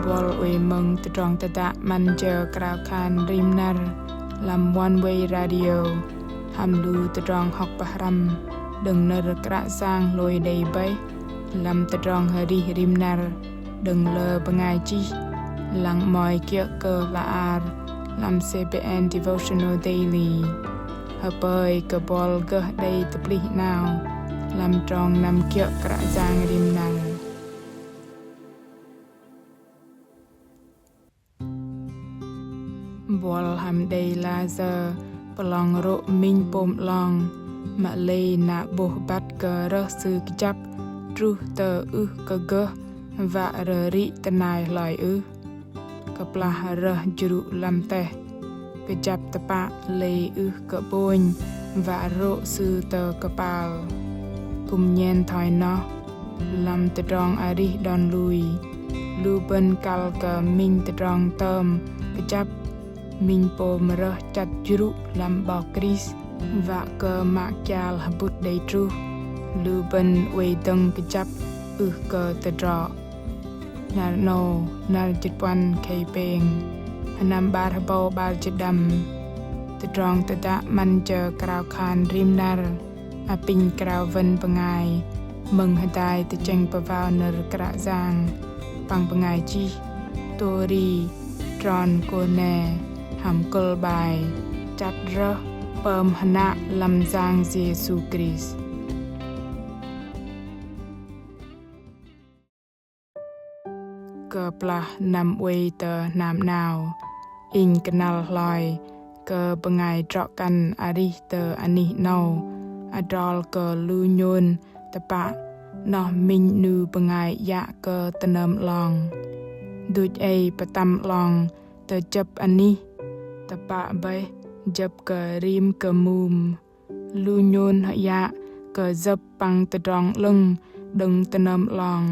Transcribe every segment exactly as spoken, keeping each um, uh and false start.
Buăl oei mơ̆ng tơdrong tơdă 'Măn jơ krao khan rim năr lăm One Way Radio hăm lu tơdrong hŏk pơhrăm đơ̆ng nơ̆r Kră Yang hlôi đei bơih lăm tơdrong arih rim năr đơ̆ng lơ bơngai chih, lăng mơ̆i kiơ̆ kơ hla ar lăm C B N Devotional Daily. Hơpơi kơ buăl gơh đei tơplih 'nao lăm trong năm kiơ̆ Kră Yang rim năr. Buăl hăm đei lah sơ̆ pơlong rô̆ minh pôm 'long, mă lei na 'bôh băt kơ rơh sư kơjăp truh tơ ưh kơ gơh wă rơrĭ tơnai hloi ưh. Kơplah rơh jrŭ lăm teh, kơjăp tơpă lei ưh kơ 'bônh wă rô̆ sư tơ kơpal. Kư̆m nhen thoi noh, lăm tơdrong arih đon lui, lu bơ̆n kăl kơ minh tơdrong tơm kơjăp, minh pôm rơh chăt jrŭ lăm 'Bok Krist wă kơ mă kial hơbŭt đei truh, lu bơ̆n oei dơ̆ng kơjăp ưh kơ tơdrŏ. Năr 'nâu, năr jĭt puăn khei pêng, hơnăm 'bar hơbâu 'bar jĭt đăm. Tơdrong tơdă 'Măn jơ krao khan rim năr apinh krao wơ̆n bơngai mơ̆ng hơdai tơchĕng pơwao nơ̆r Kră Yang păng bơngai chih Tori Tron Kone hăm kơ̆l bai Chăt rơh pơm hơnă lăm Yang Yêsu Krist. Kơplah năm oei tơ hnam 'nao, inh kơnăl hloi kơ bơngai drŏ kăn arih tơ anih 'nâu adrol kơ lu nhôn tơpă 'noh minh 'nu bơngai iă kơ tơnơm 'long. Duch ei pơtăm 'long tơ jơ̆p anih, tơpă bơih jơ̆p kơ rim kơ mum. Lu nhôn hơiă kơ jơ̆p păng tơdrong 'lơ̆ng đơ̆ng tơnơm 'long.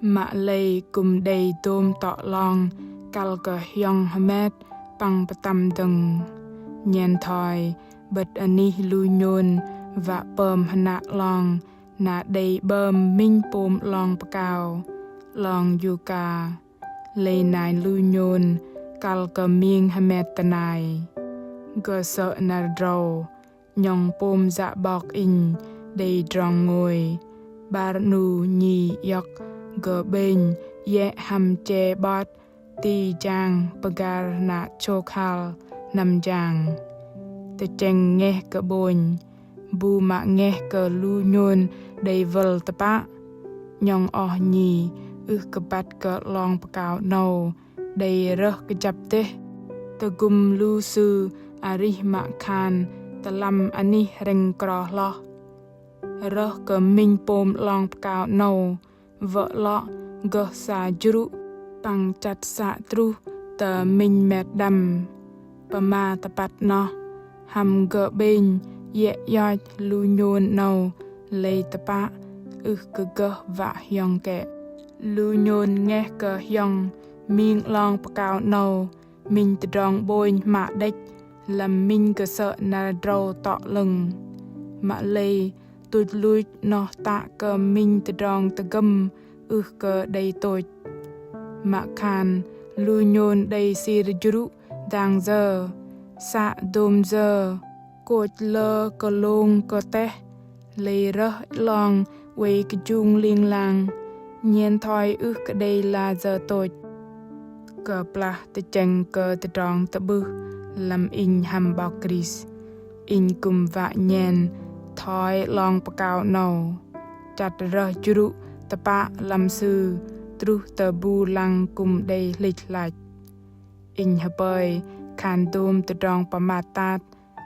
Mă lei kư̆m đei dôm tŏ 'long kăl kơ hiong hơmet păng pơtăm dơ̆ng. Nhen thoi 'bơ̆t anih lu nhôn wă pơm hơnă 'long na đei 'bơm minh pôm 'long pơkao, 'long Yuka. Lei nai lu nhôn kăl kơ ming hơmet tơnai. Gơh sơ̆ năr drâu, 'nhŏng pôm yă 'bok inh đei drong ngôi, 'bar 'nu nhi iŏk gơh 'bĕnh iĕ hăm che 'bot ti jang pơgar na chôk hăl hnăm jang. Tơchĕng ngeh kơ 'bônh, bu mă ngeh kơ lu nhôn đei wơl tơpă. 'Nhŏng oh nhi ưh kơ băt kơ 'long pơkao 'nâu đei rơh kơjăp dêh. Tơgŭm lu sư arih mă khan tơ lăm anih hrĕng kro hloh. Rơh kơ minh pôm 'long pơkao 'nâu wă 'lŏ gơh sa jrŭ păng chăt să truh tơ minh met đăm. Pơma tơpăt noh, hăm gơh 'bĕnh iĕ ioch lu nhôn 'nâu lei tơpă ưh kơ gơh wă hiong kĕ. Lu nhôn ngeh kơ hiong ming 'long pơkao 'nâu minh tơdrong 'bônh hmă đĕch lăm minh kơsơ̆ năr drâu tŏ 'lơ̆ng. Mă lei tuch luch noh tă kơ minh tơdrong tơgơ̆m ưh kơ đei tôch. Mă khan lu nhôn đei sir jrŭ dang yơ, să dôm yơ, kôch lơ kơlông kơteh, lei rơh 'long oei kơjung ling lang, nhen thoi ưh kơ đei la yơ tôch. Kơplah tơchĕng kơ tơdrong tơ'bưh lăm inh hăm 'Bok Krist, inh kư̆m wă nhen thoi 'long pơkao 'nâu, chăt rơh jrŭ tơpă lăm Sư truh tơ bu lăng kư̆m đei hlĭch hlach. Inh hơpơi khan dôm tơdrong pơmat tat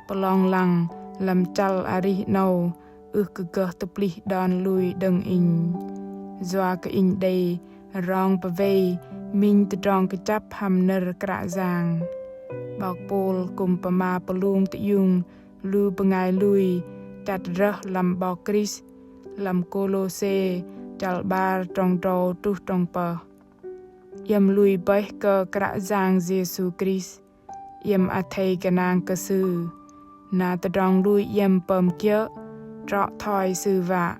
pơlong lăng lăm chăl arih 'nâu ưh kơ gơh tơplih đon lui đơ̆ng inh. Yua kơ inh đei rong pơwei minh tơdrong kơjăp hăm nơ̆r Kră Yang. 'Bok Pôl kư̆m pơma pơlung tơiung lu bơngai lui chăt rơh lăm 'Bok Krist lăm Kôlôse chăl 'bar trong drâu truh trong pơh. Iĕm lui bơih kơ Kră Yang Yêsu Krist, iĕm athei gơnang kơ Sư. Na tơdrong lui iĕm pơm kiơ̆, trŏ thoi Sư wă.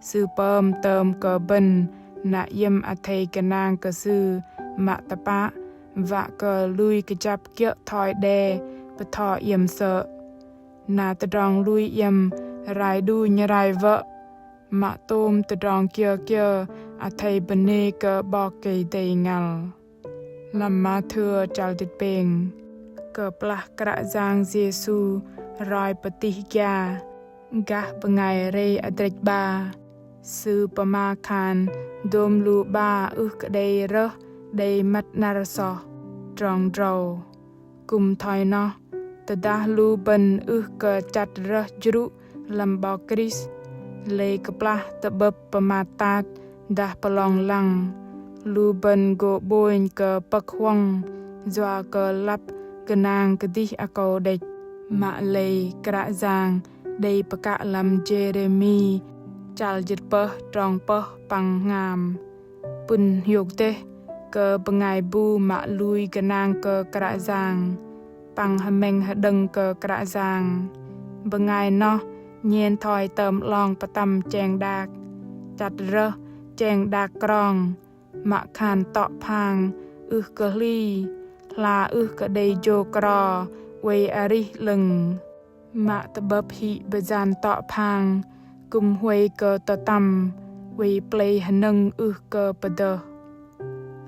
Sư pơm tơm kơ bơ̆n na iĕm athei gơnang kơ Sư Mă tơpă, wă kơ lui kơjăp kiơ̆ thoi đe bơtho iĕm sơ̆. Na tơdrong lui iĕm rai đunh rai wơ̆, mă tôm tơdrong kiơ kiơ athei bơnê kơ 'Bok Kei-Dei ngăl. Lăm Mathêu chăl jĭt pêng. Kơplah Kră Yang Yêsu roi pơtih gia, gah bơngai rei adrĕch 'ba, Sư pơma khan dôm lu 'ba ưh kơ đei rơh đei măt 'năr soh. Trong drâu. Kư̆m thoi noh, tơdah lu bơ̆n ưh kơ chăt rơh jrŭ lăm 'Bok Krist, lei kơplah tơ'bơ̆p pơmat tat dah pơlong lăng, lu bơ̆n gô 'bônh kơ pơ̆k huŏng, yua kơ lăp gơnang kơdih akâu đĕch. Mă lei Kră Yang đei pơkă lăm Jêrêmi chăl jĭt pơh trong pơh păng hngam. Pŭn hiôk dêh kơ bơngai bu mă lui gơnang kơ Kră Yang păng hơmĕng hơđơ̆ng kơ Kră Yang. Bơngai noh nhen thoi tơm 'long pơtăm cheng đak, chăt rơh cheng đak krong, mă khan tŏ phang ưh kơ hli, hla ưh kơ đei jô kro oei arih 'lơ̆ng. Mă tơ'bơ̆p hĭ bơyan tŏ phang kư̆m huay kơ tơtăm, oei plei hơnơ̆ng ưh kơ pơdơh.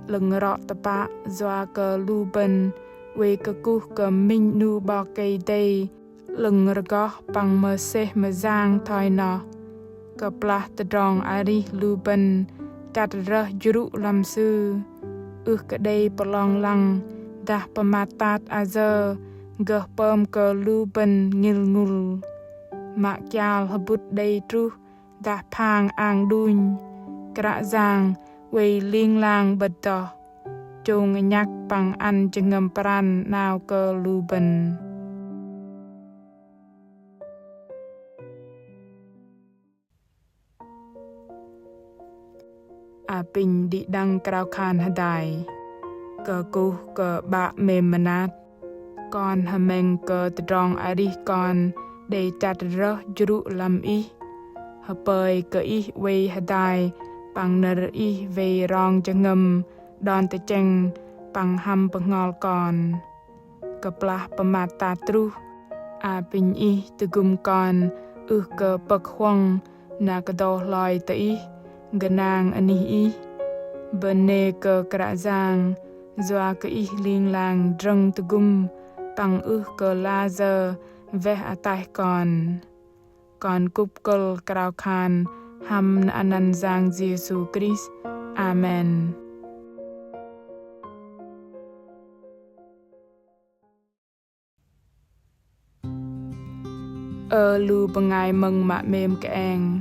'Lơ̆ng rŏ tơpă yua kơ lu bơ̆n oei kơkuh kơ minh 'nu 'Bok Kei-Dei 'lơ̆ng rơgoh păng mơsêh mơyang thoi noh. Kơplah tơdrong arih lu bơ̆n chăt rơh jrŭ lăm Sư, ưh kơ đei pơlong lăng dah pơmat tat ayơ gơh pơm kơ lu bơ̆n ngil ngŭl. Mă kial hơbŭt đei truh dah phang ang đunh, Kră Yang oei ling lang 'bơ̆t dŏh, chông nhăk păng ăn jơhngơ̆m pran 'nao kơ lu bơ̆n. Apinh đĭ đăng krao khan hơdai. Kơkuh kơ 'Bă 'mêm mơnat. Kon hơmĕng kơ tơdrong arih kon đei chăt rơh jrŭ lăm Ih. Hơpơi kơ Ih oei hơdai păng nơ̆r Ih wei rong jơhngơ̆m đon tơchĕng păng hăm bơhngol kon. Kơplah pơmat tat truh, apinh Ih tơgŭm kon ưh kơ pơ̆k huŏng na kơdâu hloi tơ Ih, gơnang anih Ih. Bơnê kơ Kră Yang, yua kơ Ih ling lang drơ̆ng tơgŭm păng ưh kơ layơ weh ataih kon. Kon kŭp kơ̆l krao khan hăm anăn Yang Yêsu Krist. Amen. Ơ lu bơngai mơ̆ng mă 'mêm kơeng.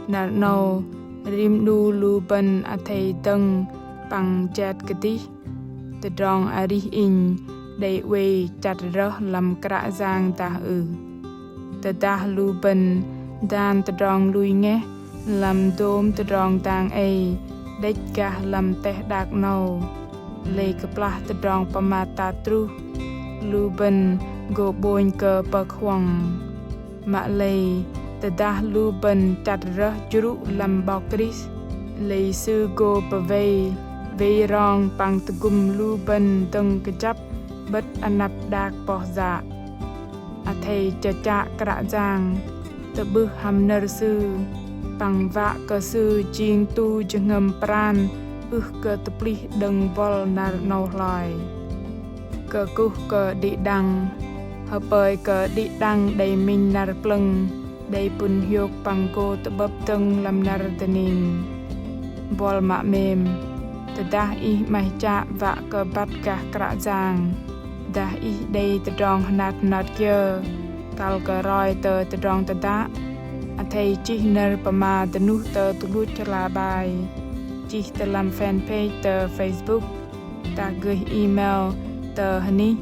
Năr 'nâu, rim 'nu lu bơ̆n athei dơ̆ng păng jet kơdih. Tơdrong arih inh đei oei chăt rơh lăm Kră Yang dah ưh? Tơdah lu bơ̆n dan tơdrong lui ngeh lăm dôm tơdrong dang ei đĕch gah lăm teh đak 'nâu, lei kơplah tơdrong pơmat tat truh, lu bơ̆n gô 'bônh kơ pơ̆k huŏng. Mă lei, tơdah lu bơ̆n chăt rơh jrŭ lăm 'Bok Krist, lei Sư gô pơwei wei rong păng tơgŭm lu bơ̆n dơ̆ng kơjăp 'bơ̆t anăp đak poh yă. Athei chơchă Kră Yang, tơ'bưh hăm nơ̆r Sư, păng wă kơ Sư jing tu jơhngơ̆m pran ưh kơ tơplih đơ̆ng buăl năr 'nâu hloi. Kơkuh kơ đĭ đăng, hơpơi kơ đĭ đăng đei minh năr plơ̆ng, đei pŭn hiôk păng gô tơ'bơ̆p dơ̆ng lăm năr dơning. Buăl mă 'mêm, tơdah ih 'maih chă wă kơ băt gah Kră Yang, dah ih đei tơdrong hơnat hơnot kiơ, kăl kơ roi tơ tơdrong tơdă, athei chih nơ̆r pơma dơnuh tơ tơluch hla bai, chih tơ lăm fanpage tơ Facebook, dah gơih email tơ hơnih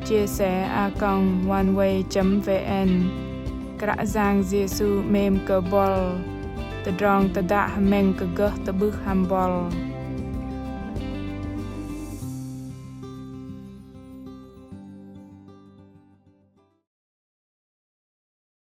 chia sẻ a còng oneway chấm vn. Kră Yang Yêsu 'mêm kơ buăl. Tơdrong tơdă hơmĕng kơ gơh tơ'bưh hăm buăl.